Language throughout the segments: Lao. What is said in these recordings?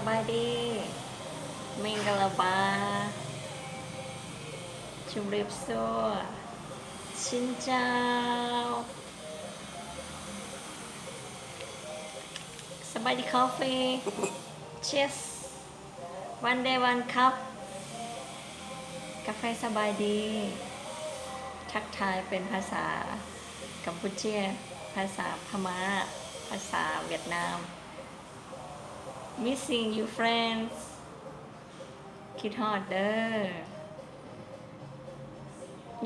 ສະບາຍດີ ມິງກະລາບາ ຈຸມລິບໂຊ ຊິນເຈົ້າ ສະບາຍດີ ຄອຟຟີ ເຊຍສ ວັນເດວັນຄັບ ກາເຟສະບາຍດີ ທັກທາຍເປັນພາສາກຳປູເຈຍ ພາສາພະມ້າ ພາສາຫວຽດນາມ. Missing you friends ຄິດຮອດເດີ.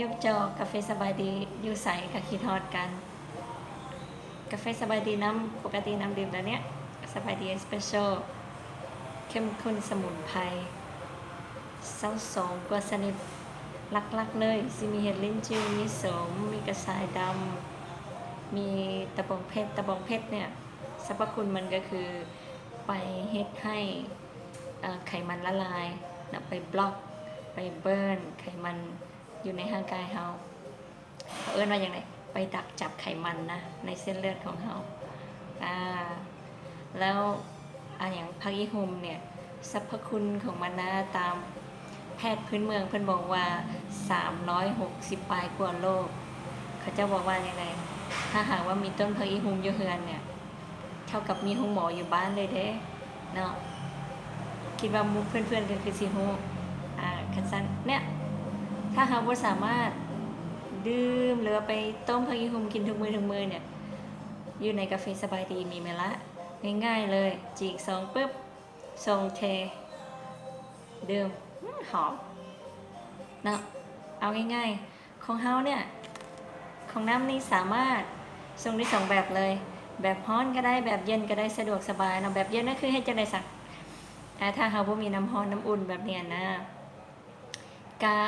ຍົກຈອກ ກາເຟສະບາຍດີ ຢູ່ໃສກະຄິດຮອດກັນ. ກາເຟສະບາຍດີ ນ້ຳປົກກະຕິ ນ້ຳດື່ມແບບເນີ້ຍ ສະບາຍດີ ເອສເປຣສໂຊ ເຂັ້ມຂຸ້ນສະໝຸນໄພ ຊາວສອງກວ່າຊະນິດ. ຫຼັກໆເລີຍ ຊິມີເຫັດລິ້ນຈິ້ວ ມີສົ້ມ ມີກະຊາຍດຳ ມີຕະບອງເຜັດ. ຕະບອງເຜັດເນີ້ຍ ສັບພະຄຸນມັນກະຄືໄປເຮັດໃຫ້ ເອີ ໄຂມັນລະລາຍນະ ໄປບລັອກ ໄປເບີນໄຂມັນຢູ່ໃນຮ່າງກາຍເຮົາ. ເຂົາເອີ້ນວ່າຫຍັງໃດ? ໄປດັກຈັບໄຂມັນນະ ໃນເສັ້ນເລືອດຂອງເຮົາ. ອາ ແລ້ວ ອາ ຫຍັງ ຜັກອີ່ຫຸ່ມເນີ້ຍ ສັບພະຄຸນຂອງມັນນະ ຕາມແພດພື້ນເມືອງເພິ່ນບອກວ່າ ສາມຮ້ອຍຫົກສິບປາຍກວ່າໂລກ. ເຂົາເຈົ້າບອກວ່າຫຍັງໃດ? ຖ້າຫາກວ່າມີຕົ້ນຜັກອີ່ຫຸ່ມຢູ່ເຮືອນເນີ້ຍ ເທົ່າກັບມີໂຮງໝໍຢູ່ບ້ານເລີຍເດ້ເນາະ. ຄິດວ່າໝູ່ເພື່ອນໆກະຄືຊິຮູ້. ອາ ຄັນຊັ້ນເນີ້ຍ ຖ້າເຮົາບໍ່ສາມາດດື່ມ ຫຼືວ່າໄປຕົ້ມຜັກອີ່ຫຸ່ມກິນທຸກມື້ທຸກມື້ເນີ້ຍ ຢູ່ໃນກາເຟສະບາຍດີມີແມ່ນລະ. ງ່າຍໆເລີຍ ຈີກຊອງປຶບ ສົ່ງເທ ດື່ມ ຫືມ ຫອມເນາະ. ເອົາງ່າຍໆ ຂອງເຮົາເນີ້ຍ ຂອງນ້ຳນີ້ສາມາດສົ່ງໄດ້ສອງແບບເລີຍ ແບບຮ້ອນກະໄດ້ ແບບເຢັນກະໄດ້ ສະດວກສະບາຍເນາະ. ແບບເຢັນກະຄືເຮັດຈັ່ງໃດຊະ? ອາ ຖ້າເຮົາບໍ່ມີນ້ຳຮ້ອນນ້ຳອຸ່ນແບບນີ້ຫັ້ນນະ ກະ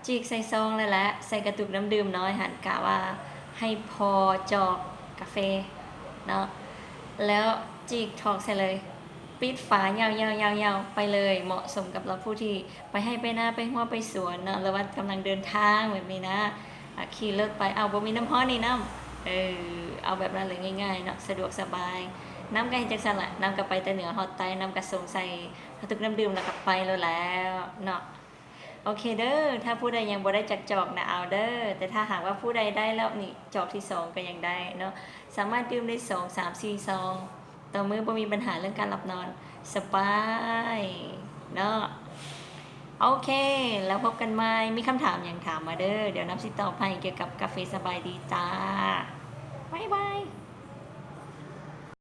ຈີກໃສ່ຊອງແລ້ວແຫຼະ ໃສ່ກະຕຸກນ້ຳດື່ມນ້ອຍຫັ້ນ ກະວ່າໃຫ້ພໍຈອກກາເຟເນາະ ແລ້ວຈີກຖອກໃສ່ເລີຍ ປິດຝາຍາວໆໆໆໄປເລີຍ. ເໝາະສົມກັບລະຜູ້ທີ່ໄປໄຮ່ໄປນາ ໄປຮົ້ວໄປສວນເນາະ ຫຼືວ່າກຳລັງເດີນທາງແບບນີ້ນະ ອາ ຂີ່ລົດໄປ ເອົາ ບໍ່ມີນ້ຳຮ້ອນນີ້ນ້ຳ ເອີ ເອົາແບບນັ້ນເລີຍ ງ່າຍໆເນາະ ສະດວກສະບາຍ. ນ້ຳກະເຮັດຈັ່ງຊັ້ນລະ ນ້ຳກະໄປແຕ່ເໜືອຮອດໃຕ້ ນ້ຳກະສົ່ງໃສ່ກະຕຸກນ້ຳດື່ມ ແລ້ວກະໄປໂລດແລ້ວເນາະ. ໂອເຄເດີ ຖ້າຜູ້ໃດຍັງບໍ່ໄດ້ຈັກຈອກນະ ເອົາເດີ ແຕ່ຖ້າຫາກວ່າຜູ້ໃດໄດ້ແລ້ວນີ້ ຈອກທີສອງກະຍັງໄດ້ເນາະ ສາມາດດື່ມໄດ້ສອງ ສາມ ສີ່ຊອງຕໍ່ມື້ ບໍ່ມີບັນຫາເລື່ອງການຫຼັບນອນ ສະບາຍເນາະ. ໂອເຄ ແລ້ວພົບກັນໃໝ່ ມີຄຳຖາມຫຍັງຖາມມາເດີ ດຽວນ້ຳຊິຕອບໃຫ້ກ່ຽວກັບກາເຟສະບາຍດີຈ້າ ບາຍບາຍ.